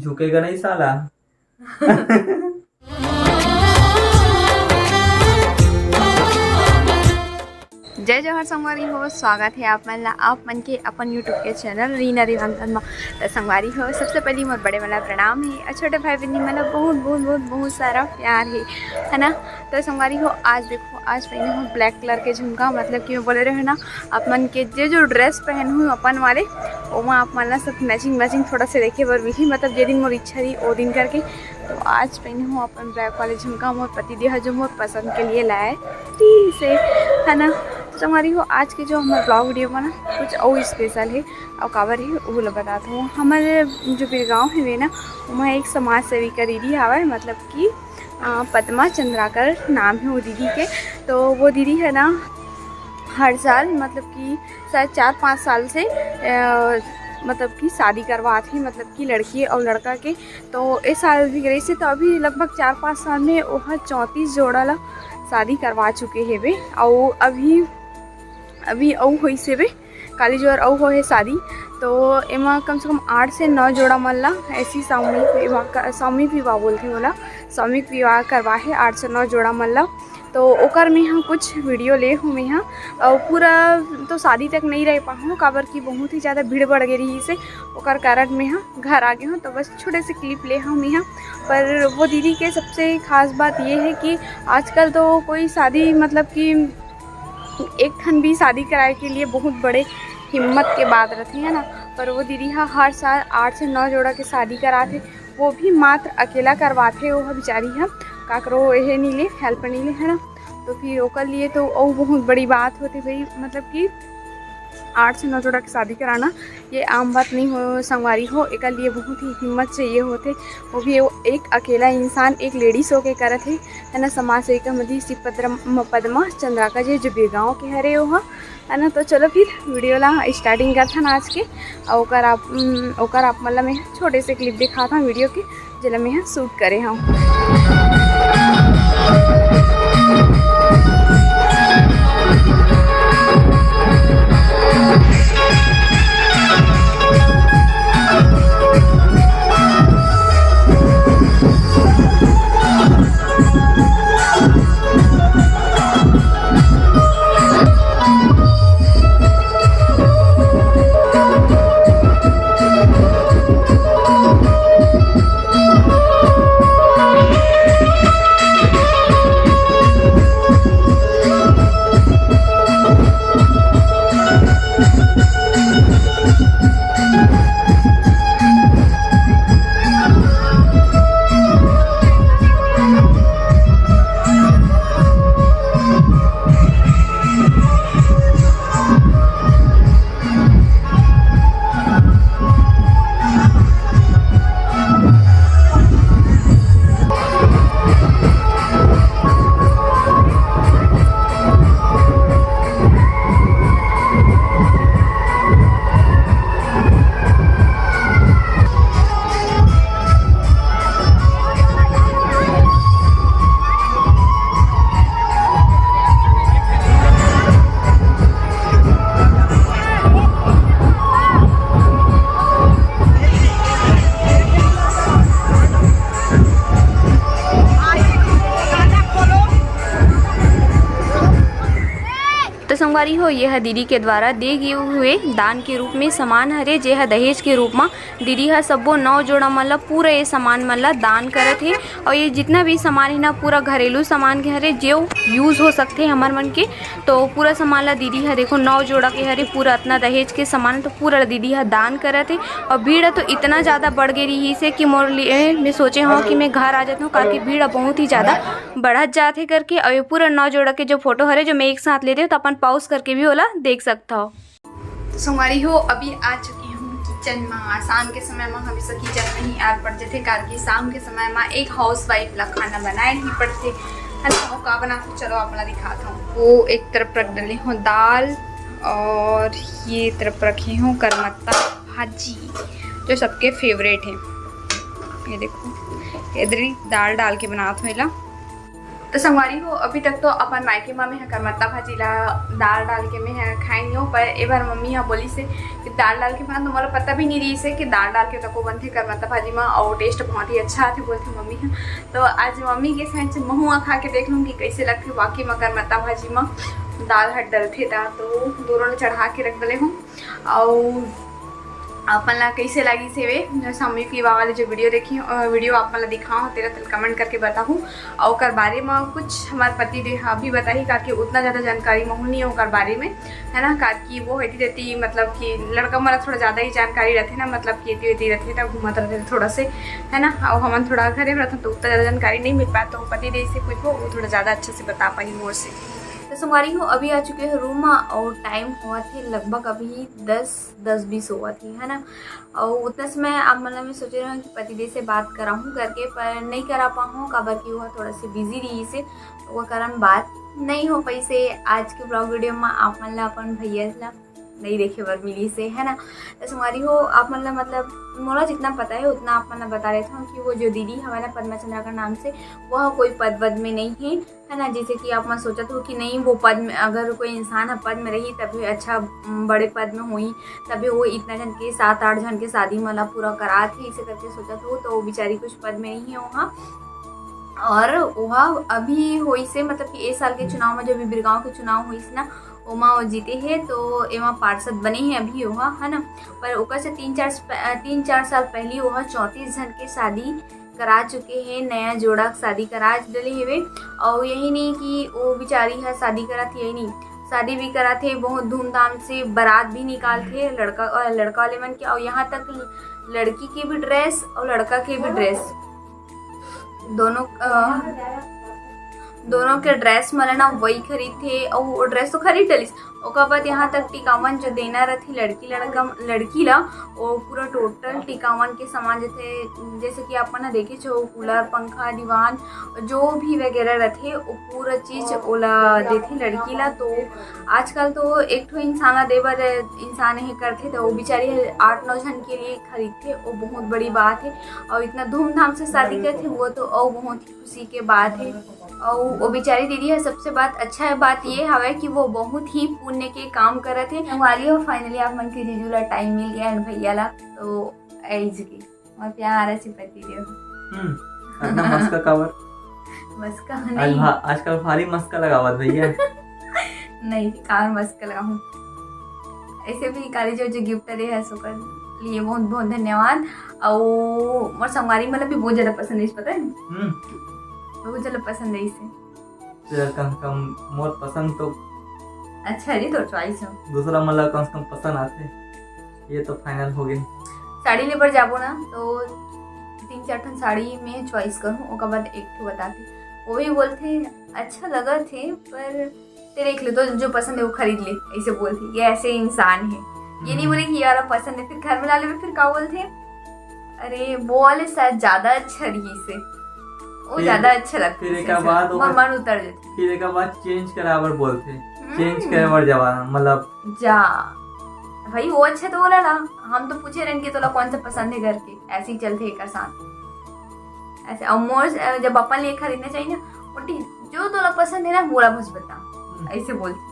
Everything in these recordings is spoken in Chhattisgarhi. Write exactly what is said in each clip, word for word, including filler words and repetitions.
झुकेगा नहीं साला। जय जोहार संगवारी हो, स्वागत हे आप मन ला, आप मन के अपन YouTube के चैनल रीना रिवांगन म। त संगवारी हो, सबसे पहली मोर बड़े मन ला प्रणाम हे, अउ छोटे भाई बहिनी मन ला बहुत, बहुत, बहुत, बहुत सारा प्यार हे, है ना। त संगवारी हो, आज देखो, आज पहने हूँ ब्लैक कलर के झुमका, मतलब कि मैं बोले रहे ना, आप मन के जे जो ड्रेस पहन हूँ अपन वाले, ओमा आप मन ला सब मैचिंग मैचिंग थोड़ा से देखे बर मिलही। मतलब जे दिन मोर इच्छा रही ओ दिन करके। तो आज पहने हूँ अपन ब्लैक वाले झुमका, मोर पति देव जो मोर पसंद के लिए लाए टी से, है ना। तो संगवारी हो, आज के जो हमारे ब्लॉग वीडियो में ना कुछ और स्पेशल है, और काबर है वो ला बताता हूँ। हमारे जो बिरगांव है ना, वहाँ एक समाज सेविका दीदी आवे, मतलब कि अ, पद्मा चंद्राकर नाम है वो दीदी के। तो वो दीदी है ना, हर साल, मतलब कि शायद चार पाँच साल से अ, मतलब कि शादी करवात ही, मतलब कि लड़की और लड़का के। तो इस साल भी रही से, तो अभी लगभग चार पाँच साल में वो चौंतीस जोड़ा ला शादी करवा चुके हेबे। और अभी अभी अउ होइस हेबे, काली जुआर अउ होहे शादी। तो एमा कम से कम आठ से नौ जोड़ा मन ला ऐसी सामूहिक विवाह का, सामूहिक विवाह बोलथे ओला, सामूहिक विवाह करवा हे आठ से नौ जोड़ा मन ला। तो ओकर में हा कुछ वीडियो ले हूँ मैं हा, और पूरा तो शादी तक नहीं रह पाहूँ, काबर कि बहुत ही ज़्यादा भीड़ बढ़ गई रही से, ओकर कारण मैं हा घर आ गए हूँ। तो बस छोटे से क्लिप ले हूँ मैं हा। पर वो दीदी के सबसे खास बात ये है कि आजकल तो कोई शादी, मतलब कि एक ठन भी शादी कराए के लिए बहुत बड़े हिम्मत के बात रहते है ना। पर वो दीदी हा हर साल आठ से नौ जोड़ा के शादी कराथे, वो भी मात्र अकेला करवाथे। वो हा बेचारी हा काकरो एहे नी ले, हेल्प नी ले, है ना। तो फिर ओकर लिए तो अउ बहुत बड़ी बात होती भाई, मतलब कि आठ से नौ जोड़ा के शादी कराना ये आम बात नहीं हो संगवारी हो, एकर लिए बहुत ही हिम्मत चाहिए होथे। वो भी वो एक अकेला इंसान, एक लेडीज होके करत हे, है ना। समाज सेविका मध्य श्री पद्रम-, पद्मा चंद्राकर जी जो बिरगांव के हरे वो हा, है ना। तो चलो फिर वीडियो ला स्टार्टिंग करथन आज के, और ओकर आप, उम, ओकर आप मतलब मैं छोटे से क्लिप दिखाता हूँ वीडियो के, जेला मैं शूट करे हूँ। तो संगवारी हो, ये ह दीदी के द्वारा दे गे हुए दान के रूप में सामान हरे, जे ह दहेज के रूप म दीदी ह सब्बो नौ जोड़ा मन ल, पूरा ये सामान मन ल दान करत हे। और ये जितना भी सामान हे ना, पूरा घरेलू सामान के हरे, जो यूज हो सकथे हमर मन के। तो पूरा सामान ल दीदी ह देखो नौ जोड़ा के हरे, पूरा अतना दहेज के सामान, तो पूरा ल दीदी ह दान करत हे। और भीड़ तो इतना ज़्यादा बढ़ गई रही से कि मोर लिए मैं सोचे हूँ कि मैं घर आ जाता हूँ, काकि भीड़ बहुत ही ज़्यादा बढ़त जात हे करके। और ये पूरा नौ जोड़ा के जो फोटो हरे, जो मैं एक साथ लेते हूँ, तो अपन पॉज करके भी ओला देख सकता हो। तो संगवारी हो, अभी आ चुकी हूँ किचन में। शाम के समय में हमेशा किचन में ही आर पड़ जाथे, काबर कि शाम के समय में एक हाउसवाइफ ला खाना बनाए नहीं पड़थे, है ना। वो का बनाथे, चलो आप ला दिखाता हूँ। वो एक तरफ रख डले हूँ दाल, और ये तरफ रखे हूँ करमत्ता भाजी, जो सबके फेवरेट है। ये देखो, इधर ही दाल डाल के बनात हूँ एला। तो संगवारी हो, अभी तक तो अपन मायके म मेंहा करमत्ता भाजी ला दाल डाल के मेंहा खाए नइ हों, पर ए बार मम्मी ह बोलिस हे कि दाल डाल के बना, तो मोला पता भी नइ रहिस हे कि दाल डाल के तको बनथे करमत्ता भाजी म, अउ taste बहुत ही अच्छा आथे बोलथे मम्मी ह। तो आज मम्मी के साथ महूं ह खा के देख लूं कि कइसे लगथे वाकई म करमत्ता भाजी म दाल ह डलथे ता। तो दोनों ल चढ़ा के रख डले हूं। अउ आप मन ला कइसे लागिस हे वे जो स्वामी विवाह वाले जो video देखे, अ, video आप मन ला दिखाओं, तेला तल comment करके बताहू। अउ ओकर बारे म कुछ हमार पति देव ह अभी बताही, काकि उतना ज्यादा जानकारी महू नइ हे ओकर बारे में, है ना, काकि वो एती तेती, मतलब कि लड़का मन ला थोड़ा ज्यादा ही जानकारी रथे ना, मतलब कि एती ओती रथे ना, घूमत रथे थोड़ा से, है ना, अउ हमन थोड़ा घरे में रथन तो उतना ज्यादा जानकारी नइ मिल पाए, तो पति देव से पूछबो, वो थोड़ा ज्यादा अच्छा से बता पाही मोर से। तो संगवारी हो, अभी आ चुके हो room म अउ time होवत हे लगभग अभी दस, दस बीस होवत हे, है ना। अउ उतना समय आप मन ला मैं सोचे रहूं कि पतिदेव से बात कराहूं करके, पर नइ करा पाहूं, काबर कि वो थोड़ा से busy रहिस हे, ओकर कारण बात नइ हो पाइस हे। आज के vlog video म आप मन ला अपन भैया ला नइ देखे बर मिलिस हे, है ना। तो संगवारी हो, आप मन ला, मतलब, मोला जितना पता हे उतना आप मन ला बता देथंव कि वो जो दीदी हवय ना पद्मा चंद्राकर नाम से, वह कोई पद वद में नइ हे, है ना। जैसे कि आप मन सोचत हो कि नहीं, वो पद में, अगर कोई इंसान ह पद में रही तभी अच्छा, उम, बड़े पद में होही, तभी वो इतना झन के, सात आठ झन के शादी मला पूरा करात हे, इसे करके सोचत हो, तो वो बेचारी कुछ पद में नइ हे वहाँ। और वह अभी होइस हे, मतलब कि ए साल के चुनाव में, जो भी बिरगांव के चुनाव होइस ना, ओमा वो जीते हे, तो एमा पार्षद बने हे अभी ओहा, है ना। पर ओकर से तीन चार स-, तीन चार साल पहली ओहा चौंतीस झन के शादी करा चुके हे, नया जोड़ा के शादी करा डले हेवे। अउ यही नहीं कि वो बेचारी ह शादी करात हे, यही नहीं, शादी भी करात हे, बहुत धूमधाम से बारात भी निकालथे लड़का, अ, लड़का वाले मन के। अउ यहाँ तक लड़की के भी dress अउ लड़का के भी dress, दोनों, अ, दोनों के dress मन ला ना वही खरीदथे, अउ वो dress तो खरीद डलिस। ओकर बाद यहाँ तक टिकावन जो देना रथे लड़की लड़का, लड़की ला, वो पूरा total टिकावन के सामान जैसे, जैसे कि अपन ह देखे छो, cooler, पंखा, दीवान, जो भी वगैरह रथे, वो पूरा चीज ओला देथे लड़की ला। तो आजकल तो एक ठो इंसान ला दे बर इंसान हे करथे, तो वो बेचारी ह आठ नौ झन के लिए खरीदथे, वो बहुत बड़ी बात हे। और इतना धूमधाम से शादी करथे, वो तो और बहुत ही खुशी के बात हे। और वो बेचारी दीदी ह, सबसे बात, अच्छा बात ये हवय कि वो बहुत ही पुण्य के काम करत हे। संगवारी हो, finally आप मन के जीजू ला time मिल गया है, भैया ला, तो ऐज की और प्यार है चिपति देव। हम्म, अतना मस्का काबर? मस्का आज नहीं। भा-, आजकल भारी मस्का लगावत भैया। नहीं, काबर मस्का लगाहूं? ऐसे भी काली जो, जो gift दे है, ओकर लिए बहुत, बहुत धन्यवाद। अउ मोर संगवारी मन ला भी बहुत ज्यादा पसंद आइस, पता है? हम्म। बहुत ज्यादा पसंद आइस हे। तो यार, कम से कम मोर पसंद तो अच्छा है जी, तोर choice है। दूसरा मन ला कम से कम पसंद आथे, ये तो final हो गए। साड़ी ले बर जाबो ना, तो तीन चार ठन साड़ी में choice करूँ, ओकर बाद एक ठो बताथे। वो भी बोलथे, "अच्छा लगत हे, पर ते देख ले, तो जो पसंद है वो खरीद ले," ऐसे बोलथे। ये ऐसे इंसान है, ये नहीं हम्म। बोले कि ये वाला पसंद है, फिर घर में ला लेबे, फिर का बोलथे, "अरे, वो वाले शायद ज्यादा अच्छा रहिस हे, वो फिर, ज्यादा अच्छा लगता फिर है," एक ऐसे बात मन, ओकर मन उतर जाथे। फिर एक बात change कराबर बोलथे, हम्म। Change करे बर जवाना, मतलब जा भाई, वो अच्छा तो बोला ना, हम तो पूछे रहन कि तोला कौन सा पसंद है करके, ऐसे ही चलथे एकर साथ। ऐसे, और मोर, जब अपन लिए खरीदना चाहिए ना, वो ठीक, जो तोला पसंद है ना, बोला बस बता, हम्म। ऐसे बोलथे।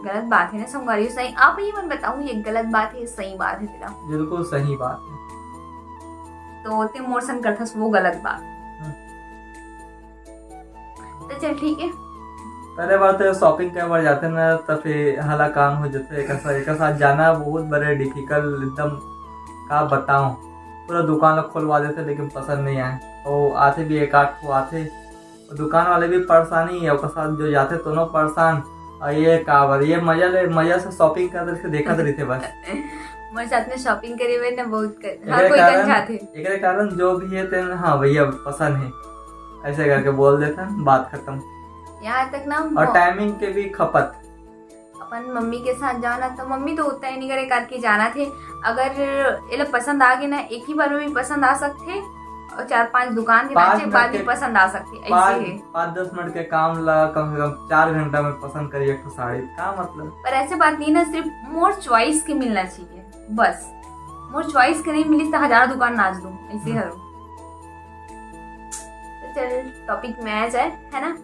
गलत बात है ना संगवारी, सही, आप ही मन बताओ, ये गलत बात है, सही बात है तेरा? बिल्कुल सही बात है। तो ते मोर संग करथस वो गलत बात। हम्म। तो चल ठीक है। पहले बार तो shopping करे बर जाथे ना, तो फिर हलाकान हो जाथे। एक साथ, एक साथ जाना बहुत बड़े difficult, एकदम का बताऊं, पूरा दुकान ला खोलवा देथे, लेकिन पसंद नहीं आए। और आथे भी एक आध ठो आथे, और दुकान वाले भी परेशानी है, ओकर साथ जो जाथे दोनों परेशान। और ये काबर, ये मजा ले, मजा से shopping करत रहिथे, देखत रहिथे बस। मोर साथ में shopping करे हुए ना बहुत कर, हर एकरे कोई कारण, कन जाथे। एकरे कारण जो भी है तेन, हाँ भैया पसंद है, ऐसे करके बोल देथन, बात खत्म। यहाँ तक ना और मो- timing के भी खपत। अपन मम्मी के साथ जाओ ना, तो मम्मी तो उतना ही नहीं करे करके जाना थे। अगर एला पसंद आ गए ना, एक ही बार में भी पसंद आ सकथे, और चार पाँच दुकान के पाँच नाचे के बाद मिनट भी के, पसंद आ सकथे, ऐसे पाँच, है। पाँच दस मिनट के काम ला कम से कम चार घंटा में पसंद करिए एक ठो साड़ी, का मतलब? पर ऐसे बात नहीं ना, सिर्फ मोर choice के मिलना चाहिए बस। मोर choice के नहीं मिलिस तो हजार दुकान नाच दूं, ऐसे हम्म। हरो। तो चल, टॉपिक में आ जाए, है ना?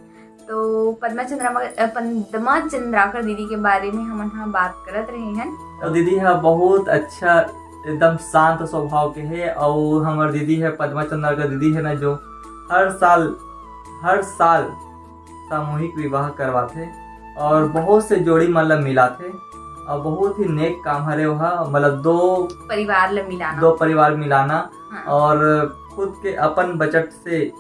तो पद्मा चंद्रमा, अ, पद्मा चंद्राकर दीदी के बारे में हमन ह बात करत रहे हन। तो दीदी ह बहुत अच्छा, एकदम शांत स्वभाव के हे, अउ हमर दीदी ह पद्मा चंद्राकर दीदी हे ना, जो हर साल, हर साल सामूहिक विवाह करवाथे और बहुत से जोड़ी मन ला मिलाथे, और बहुत ही नेक काम हरे ओहा, मतलब दो परिवार ला मिलाना। दो परिवार मिलाना हाँ। और खुद के अपन बजट से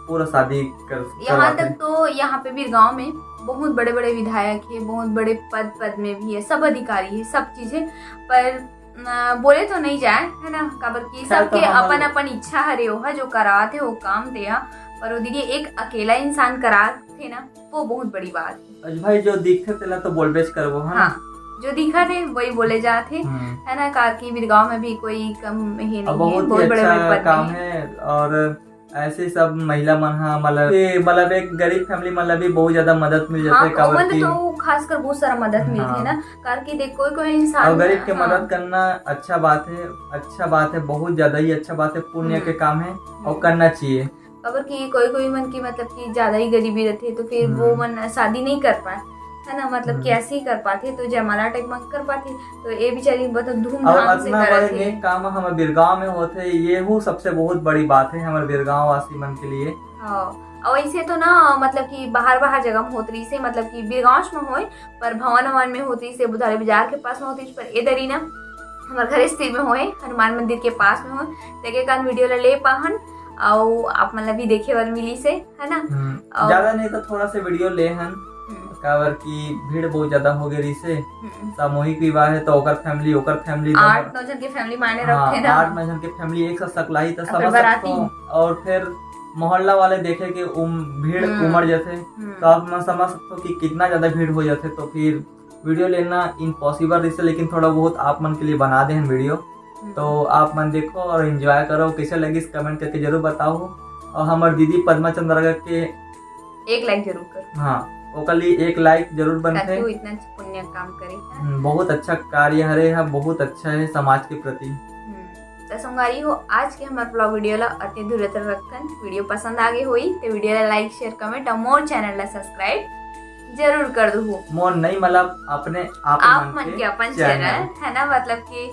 पूरा शादी कर, यहाँ करवाथे। तक तो यहाँ पे बीरगांव में बहुत बड़े-बड़े विधायक हे, बहुत बड़े पद, पद में भी हे, सब अधिकारी हे, सब चीज हे, पर, अ, बोले तो नहीं जाए, है ना, काबर कि शायद तो सबके हमर अपन, अपन इच्छा हरे ओहा जो करात हे वो काम ते हा, पर वो दीदी एक अकेला इंसान करात हे ना, वो बहुत बड़ी बात हे। अजय भाई जो दिखथे तेला तो बोलबेच करबो, है ना? हाँ, जो दिखत हे वही बोले जात हे, हम्म। है ना, का कि बीरगांव में भी कोई कम हे अब नहीं हे, बहुत ही बहुत बड़े अच्छा बड़े पद काम में हे। हे और ऐसे सब महिला मन हा, मतलब, ये, मतलब, एक गरीब फैमिली मन ला भी बहुत ज्यादा मदद मिल जाथे, हाँ, काबर ओमन ल कि तो खासकर बहुत सारा मदद मिलथे हाँ। ना, काबर कि देख, कोई, कोई इंसान और गरीब के हाँ। मदद करना अच्छा बात हे, अच्छा बात हे, बहुत ज्यादा ही अच्छा बात हे, पुण्य हम्म। के काम हे और हम्म। करना चाहिए। काबर कि कोई, कोई मन की, मतलब, कि ज्यादा ही गरीबी रथे, तो फिर वो हम्म। मन शादी नहीं कर पाए, है ना, मतलब कि हम्म। ऐसे ही कर पाथे, तो जयमाला टाइप में कर पाथे, तो ये बेचारी बहुत और धूमधाम से अतना करत बड़े हे। नेक काम हमर बीरगांव में होथे, ये हु सबसे बहुत बड़ी बात हे हमर बीरगांव वासी मन के लिए। हाँ, और ऐसे तो ना, मतलब कि बाहर, बाहर जगह में होत रहिस हे, मतलब कि बीरगांव में होए, पर भवन, भवन में होत रहिस हे, बुधारी बाजार के पास में होत रहिस, पर ए दरी ना हमर घर स्थिर में होए, हनुमान मंदिर के पास में होए, तेके कारण वीडियो ला ले पाहन, अउ आप मन ला भी देखे बर मिलिस हे, है ना? हम्म, और ज्यादा नहीं तो थोड़ा से वीडियो ले हन, हम्म। काबर कि भीड़ बहुत ज्यादा हो गए रहिस हे। हम्म। सामूहिक विवाह हे तो ओकर फैमिली, ओकर फैमिली, आठ नौ जन के फैमिली मायने हाँ, रखथे ना। आठ नौ जन के फैमिली एक साथ सकलाही तो ओकर समझ बराती। सकथो। और फिर मोहल्ला वाले देखे के उम-, भीड़ हम्म। उमड़ जाथे, हम्म। तो आप मन समझ सकथो कि कितना ज्यादा भीड़ हो जाथे। तो फिर वीडियो लेना इम्पॉसिबल रहिस हे, लेकिन थोड़ा बहुत आप मन के लिए बना दे हन वीडियो। हम्म। तो आप मन देखो और एंजॉय करो। कैसे लगिस कमेंट करके जरूर बताओ। और हमर दीदी पद्मा चंद्राकर के एक लाइक जरूर करो। हाँ, ओकर लिए एक लाइक जरूर बनथे। ताकि वो इतना अच्छा पुण्य काम करे, हाँ। हम्म, बहुत अच्छा कार्य हरे, हा बहुत अच्छा हे समाज के प्रति। हम्म, तो संगवारी हो, आज के हमर ब्लॉग वीडियो ला अतने दूर तक रखथन। वीडियो पसंद आ गए होई तो वीडियो ला लाइक, शेयर, कमेंट और मोर चैनल ला सब्सक्राइब जरूर कर दू। मोर नहीं, मतलब अपने आप आप मन मन के के अपन चैनल। चैनल है ना, मतलब कि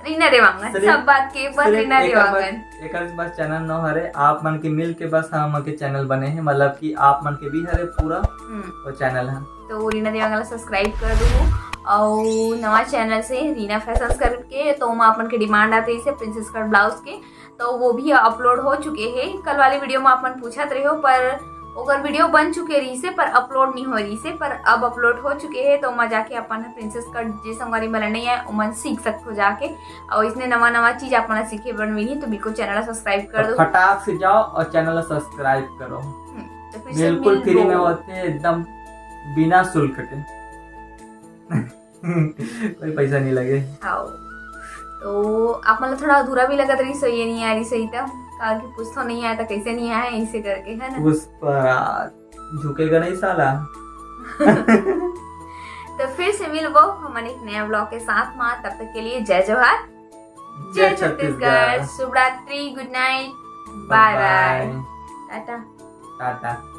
रीना देवांगन, सिर्फ, सब बात के ऊपर सिर्फ रीना एकर बस, देवांगन। एकर बस चैनल न हरे, आप मन के मिल के बस हम मन के चैनल बने हे, मतलब कि आप मन के भी हरे पूरा हम्म। वो चैनल है। तो रीना देवांगन ला सब्सक्राइब कर दू, और नवा चैनल से रीना फैशंस करके, तो ओमा आप मन के डिमांड आत रहिस हे प्रिंसेस कट ब्लाउज के, तो वो भी अपलोड हो चुके हे। कल वाले वीडियो में आप मन पूछत रहे हो, पर ओकर वीडियो बन चुके रहिस हे, पर अपलोड नहीं हो रहिस हे, पर अब अपलोड हो चुके हे, तो ओमा जाके अपन प्रिंसेस कट जे संगवारी मन नहीं आए, ओमन सीख सकथो जाके। और इसने नवा नवा चीज आप मन ला सीखे बर मिलही, तो बिल्कुल चैनल ला सब्सक्राइब कर तो दो। फटाक से जाओ और चैनल ला सब्सक्राइब करो। हम्म, तो फिर से बिल्कुल मिलबो। फ्री में होथे, एकदम बिना शुल्क के। कोई पैसा नहीं लगे। हाओ। तो आप मन ला थोड़ा अधूरा भी लगत रहिस होही, ये नहीं आ रहिस होही त, काबर कि पूछथो नहीं आए त कैसे नहीं आए, ऐसे करके, है ना? पुष्पराज झुकेगा नहीं साला। तो फिर से मिलबो हमन एक नया ब्लॉग के साथ मा, तब तक के लिए जय जोहार, जय जय छत्तीसगढ़, छत्तीसगढ़। शुभ रात्रि, गुड नाइट, बाय बाय। बाय। टाटा। टाटा।